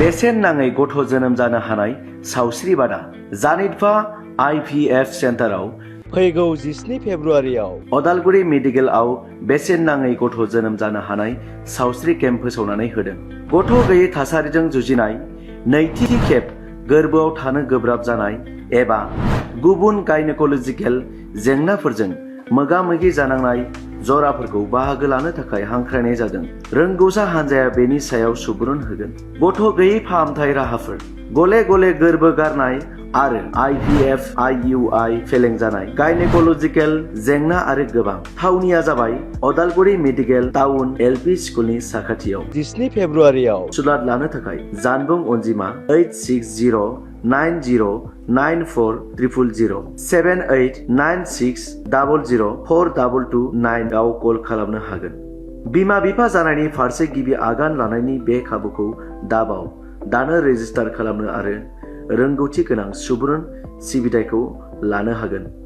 बेसेन नाङै गथ' जोनोम जानो हानाय सावस्रि बादा जानिटभा IVF सेन्टाराव फैगौ 17 फेब्रुआरियाव अदालगुरि मेडिकेलआव बेसेन नाङै गथ' जोनोम जानो हानाय सावस्रि केम्प फोसावनानै होदों। गथ' गैयै थासारिजों जुजिनाय, नैथि खेब गोर्बोआव थानो गोब्राब जानाय एबा गुबुन गायनेक'लजिकेल जेंनाफोरजों मोगा-मोगि जानांनाय जराफोरखौ बाहागो लानो थाखाय हांख्रायनाय जादों। रोंगौसा हान्जाया बेनि सायाव सुबुरुन होगोन। गथ' गैयै फाहामथाय राहाफोर, गले-गले गोर्बो गारनाय आरो IVF, IUI फेलें जानाय, गायनेक'लजिकेल जेंना आरो गोबां। थावनिया जाबाय अदालगुरि मेडिकेल टाउन LP स्कुलनि साखाथियाव। 17 फेब्रुआरियाव सुलाद लानो थाखाय जानबुं अनजिमा 8609094000 7896004229 आव कल खालामनो हागोन। बिमा-बिफा जानायनि फारसे गिबि आगान लानायनि बे खाबुखौ दाबाव। दानो रेजिस्टार खालामनो आरो रोंगौथि गोनां सुबुरुन सिबिथायखौ लानो हागोन।